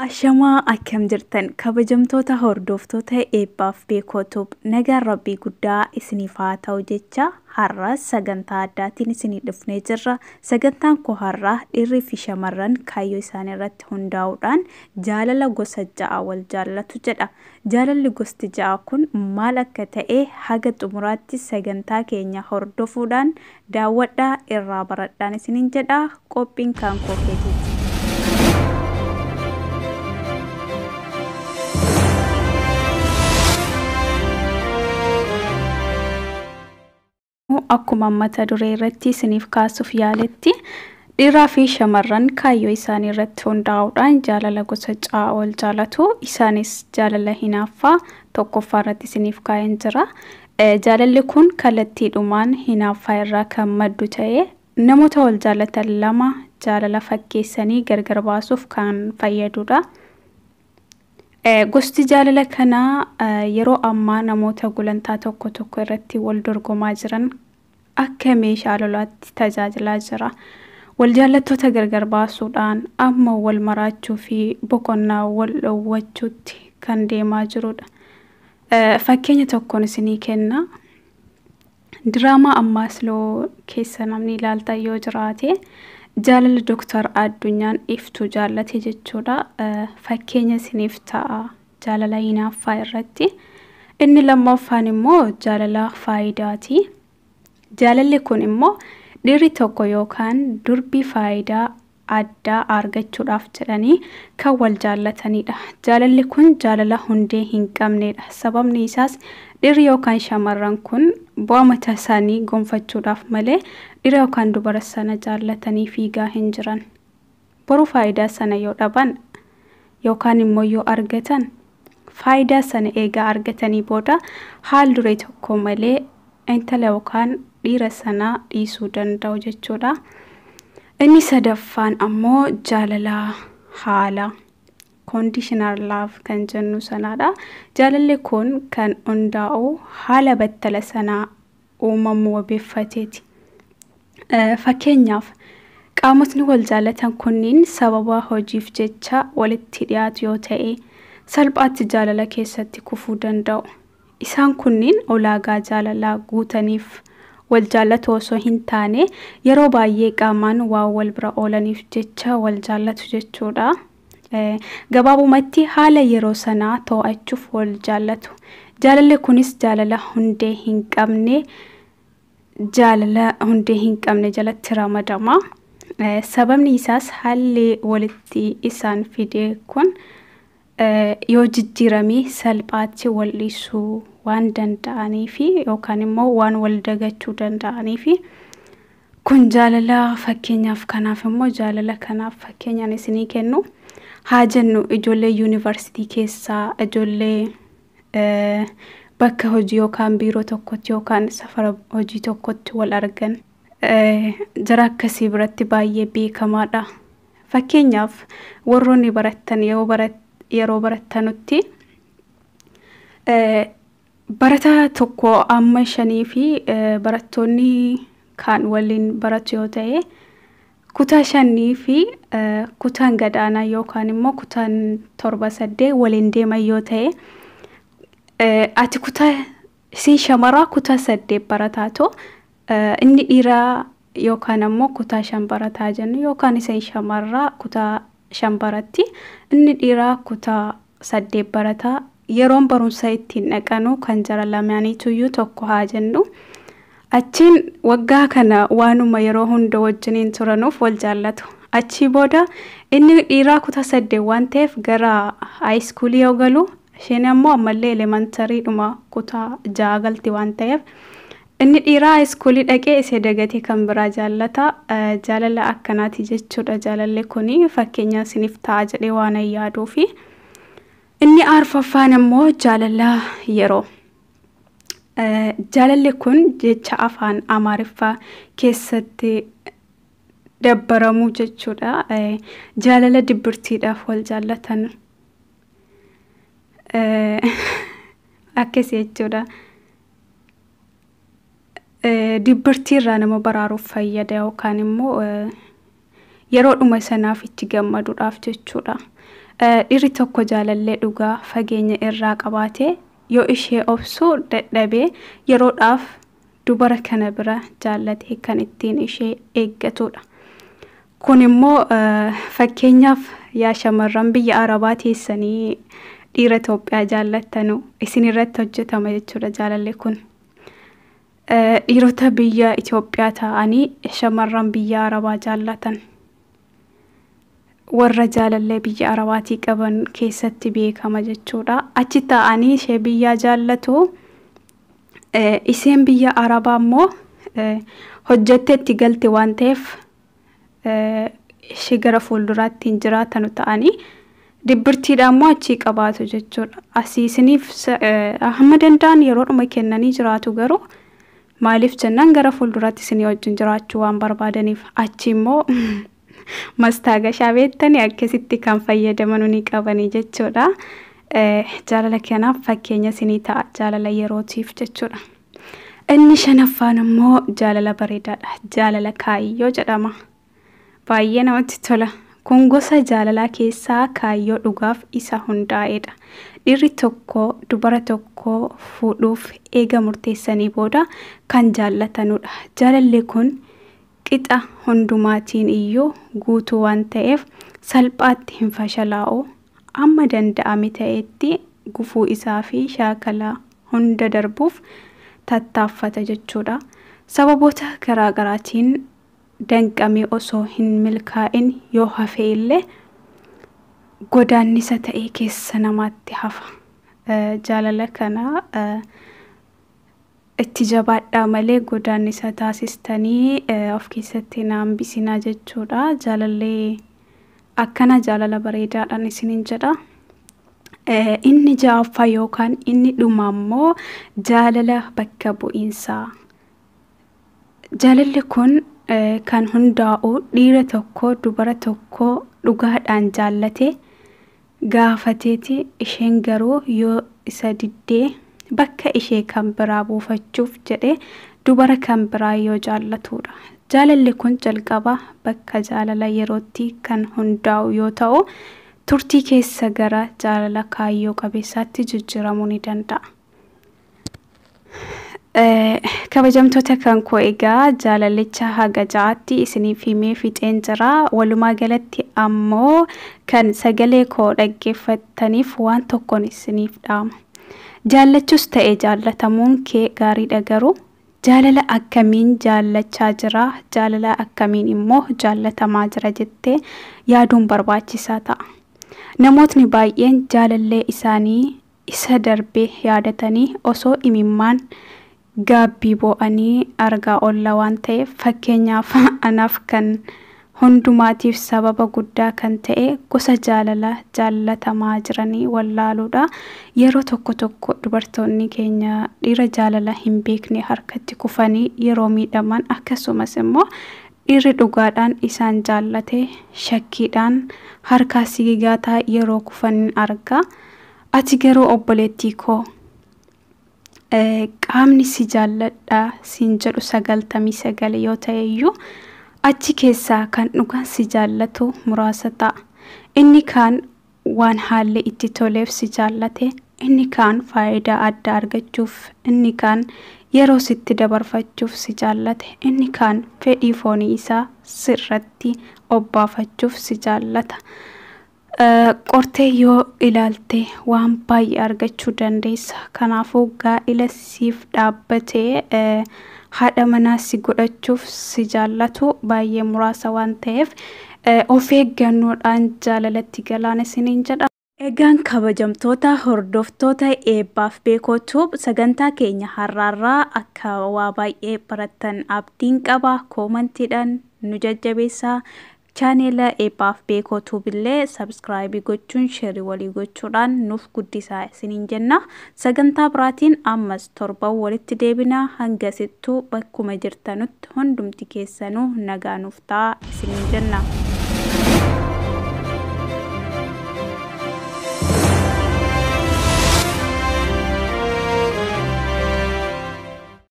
Ashamaa, akkam jirtan kabajamtoota hordoftoota Eebbaaf Beekootuub? Nagaan Rabbii guddaa isiniif haa ta'u jecha, har'a sagantaa addaatiin isinii dhufnee jirra. Sagantaan koo har'aa dhiirrii fi shamarran kaayyoo isaanii irratti hundaa'uudhaan jaalala gosa 6 wal jaallatu jedha. Jaalalli gosti 6 kun maal akka ta'e haga xumuraatti sagantaa keenya hordofuudhaan daawwadhaa, irraa baradhaan isiniin jedha. Qophiin kan koo keetiiti. Akkuma mata duree irratti isiniif kaasuuf yaaletti, dhiiraa fi shamarran kaayyoo isaanii irratti hundaa'uudhaan jaalala gosa 6 wal jaalatu. Isaanis jaalala hinaaffaa tokkoffaa irratti isiniif kaa'een jira. Jaalalli kun kallattiidhumaan hinaaffaa irraa kan maddu ta'ee, namoota wal jaalatan lama jaalala fakkeessanii gargar baasuuf kan fayyadudha. Gosti jaalala kanaa yeroo ammaa namoota gulantaa tokko tokko irratti wal dorgomaa jiran akka meeshaa lolaatti tajaajilaa jira. Wal jaallattoota gargar baasuudhaan amma wal maraachuu fi boqonnaa wal dhoowwachuutti kan deemaa jirudha. Fakkeenya tokkoon isinii kenna. Diraamaa Ammaas Loo keessa namni ilaaltan yoo jiraate, jaalala Dooktar Addunyaan Iftuu jaallate jechuudha. Fakkeenya isiniif ta'a jaalala hinaaffaa irratti. Inni lammaffaan immoo jaalala faayidaati. Jaalalli kun immoo dhiirri tokko yookaan durbi faayidaa addaa argachuudhaaf jedhanii kan wal jaallatanidha. Jaalalli kun jaalala hundee hin qabnedha. Sababni isaas dhiirri yookaan shamarran kun bu'aa mataa isaanii gonfachuudhaaf malee dhiira yookaan dubara sana jaallatanii fiigaa hin jiran. Boruu faayidaa sana yoo dhaban yookaan immoo yoo argatan, faayidaa sana eegaa argatanii booda haal duree tokko malee intala yookaan dhiira sana dhiisuu danda'u jechuudha. Inni sadaffaan ammoo jaalala haala, conditional love kan jennu sanaadha. Jaalalli kun kan hundaa'u haala battala sanaa uumamu wabeeffateeti. Fakkeenyaaf, qaamotni wal jaallatan kunniin sababa hojiif jecha walitti dhiyaatu yoo ta'e, salphaatti jaalala keessatti kufuu danda'u. Isaan kunniin ulaagaa jaalalaa guutaniif wal jaallatu osoo hin taane, yeroo baay'ee qaamaan waan wal bira oolaniif jecha wal jaallatu jechuudha. Gabaabumatti haala yeroo sanaa to'achuuf wal jaallatu. Jaalalli kunis jaalala hundee hin qabne jalatti ramadama. Sababni isaas haalli walitti isaan fide kun yoo jijjiirame salphaatti wal dhiisuu waan danda'aniifi yookaan immoo waan wal dagachuu danda'aniifi. Kun jaalala fakkeenyaaf kanaaf immoo jaalala kanaaf fakkeenyaan isinii kennu, haa jennu ijoollee yuunivarsiitii keessaa, ijoollee bakka hojii yookaan biiroo tokkotti yookaan safara hojii tokkotti wal argan, jara akkasii biratti baay'ee beekamaadha. Fakkeenyaaf, warroonni barattan yeroo barattanutti barataa tokko amma shanii fi barattoonni kaan waliin baratu yoo ta'e, kutaa shanii fi kutaan gadaanaa yookaan immoo kutaan 7, 8 waliin deeman yoo ta'e, ati kutaa isin shamaraa kutaa 8 barataatu, inni dhiiraa yookaan ammoo kutaa 5 barataa jennu, yookaan isin shamarraa kutaa 5 baratti, inni dhiiraa kutaa 8 barataa, yeroon barumsa ittiin dhaqanu kan jara lamaaniituyyuu tokko haa jennu. Achiin waggaa kana waanuma yeroo hunda wajjiniin turanuuf wal jaallatu. Achii booda inni dhiiraa kutaa 8 waan ta'eef gara high schoolii yoo galu, isheen ammoo ammallee elementarydhuma kutaa 6 galti waan ta'eef, inni dhiiraa high schoolii dhaqee isee dagatee kan biraa jaallata. Jaalala akkanaati jechuudha. Jaalalli kuni fakkeenya isiniif ta'a jedhee waan yaaduufi. Inni arfaffaan immoo jaalala yeroo. Jaalalli kun jecha afaan Amaariffaa keessatti dabbaramuu jechuudha. Jaalala dibbirtiidhaaf wal jaallatan akkasii jechuudha. Dibbirtiirraa nama baraaruuf fayyada yookaan immoo yeroodhuma sanaaf itti gammaduudhaaf jechuudha. Dhiirri tokko jaalallee dhugaa fageenya irraa qabaate yoo ishee obsuu dadhabee yeroodhaaf dubara kana bira jaallatee kan ittiin ishee eeggatudha. Kun immoo fakkeenyaaf yaa shamarran biyya Arabaa teessanii dhiira Itoophiyaa jaallattanu isin irratti hojjetama jechuudha jaalalli kun. Dhiirota biyya Itoophiyaa ta'anii shamarran biyya Arabaa jaallatan. Warra jaalallee biyya Arabaatii qaban keessatti beekama jechuudha. Achi taa'anii ishee biyyaa jaallatu. Isheen biyya Arabaa immoo hojjettee itti galte waan ta'eef ishee gara fuulduraatti hin jiraatanu ta'anii dibbirtiidhaan immoo achii qabaatu jechuudha. Asii isiniif hamma danda'an yeroodhuma kennanii jiraatu garuu maaliif jennaan gara fuulduraatti isinii wajjin jiraachuu waan barbaadaniif achi immoo mastaagashaa beektanii akkasitti kan fayyadaman ni qabanii jechuudha. Jaalala kanaaf fakkeenya isinii ta'a jaalala yerootiif jechuudha. Inni shanaffaan immoo jaalala bareedaadha. Jaalala kaayyoo jedhama. Baay'ee namatti tola. Kun gosa jaalalaa keessaa kaayyoo dhugaaf isa hundaa'edha. Dhiirri tokko dubara tokko fuudhuuf eega murteessanii booda kan jaallatanudha. Jaalalli kun qixa hundumaatiin iyyuu guutuu waan ta'eef salphaatti hin fashalaa'u. Amma danda'ame ta'etti gufuu isaa fi shaakala hunda darbuuf tattaaffata jechuudha. Sababoota garaagaraatiin danqamee osoo hin milkaa'in yoo hafe illee godaannisa ta'ee keessa namaatti hafa. Jaalala kana itti jabaadhaa malee godaannisa taasistanii of keessatti hin hambisinaa jechuudha. Jaalallee akkana jaalala bareedaadhaan isiniin jedha. Inni ja'affaa yookaan inni dhuma immoo jaalala bakka bu'iinsaa. Jaalalli kun kan hundaa'u dhiira tokko dubara tokko dhugaadhaan jaallate gaafateeti isheen garuu yoo isa diddee bakka ishee kan biraa buufachuuf jedhee dubara kan biraa yoo jaallatudha. Jaalalli kun jalqaba bakka jaalala yerootti kan hundaa'u yoo ta'u turtii keessa gara jaalala kaayyoo qabeessaatti jijjiiramuu ni danda'a. Kabajamtoota kan koo egaa jaalallicha haga ja'aatti isiniif himee fixeen jira. Walumaa galatti ammoo kan sagalee koo dhaggeeffattaniif waan tokkoon isiniif dhaama. Jaallachuus ta'e jaallatamuun kee gaariidha garuu jaalala akkamiin jaallachaa jira, jaalala akkamiin immoo jaallatamaa jira jettee yaaduun barbaachisaa ta'a. Namootni baay'een jaalallee isaanii isa darbee yaadatanii osoo imimmaan gaabbii boo'anii argaa oolla waan ta'eef fakkeenyaaf anaaf kan hundumaatiif sababa guddaa kan ta'e gosa jaalala jaallatamaa jiranii wallaaluudha. Yeroo tokko tokko dubartoonni keenya dhiira jaalala hin beekne harkatti kufanii yeroo miidhaman akkasumas immoo dhiirri dhugaadhaan isaan jaallate shakkiidhaan harkaa sigigaataa yeroo kufan argaa. Ati garuu obboleettii koo qaamni si jaalladha siin jedhu 99 yoo ta'e iyyuu achi keessaa kan dhugaan si jaallatu muraasa ta'a. Inni kaan waan haalli itti toleef si jaallate, inni kaan faayidaa addaa argachuuf, inni kaan yeroo sitti dabarfachuuf si jaallate, inni kaan fedhii foonii isaa sirratti obbaafachuuf si jaallata. Qortee yoo ilaalte waan baay'ee argachuu dandeessa. Kanaafuu gaa'ila siif dhaabbatee haadha manaa si godhachuuf si jaallatu baay'ee muraasa waan ta'eef of eeggannoodhaan jaalalatti galaan isiniin jedha. Egaan kabajamtoota hordoftoota eebbaaf beekootuuf sagantaa keenya har'aarraa akka waa baay'ee barattan abdiin qaba. Koomantiidhaan nu jajjabeessaa. Chaaneela eebbaaf beekootuuf illee sabskraayibii gochuun sheerii walii gochuudhaan nuuf guddisaa isiniin jenna. Sagantaa biraatiin ammas torban walitti deebina. Hangasittuu bakkuma jirtanutti hundumti keessanuu nagaa nuuf ta'a isiniin jenna.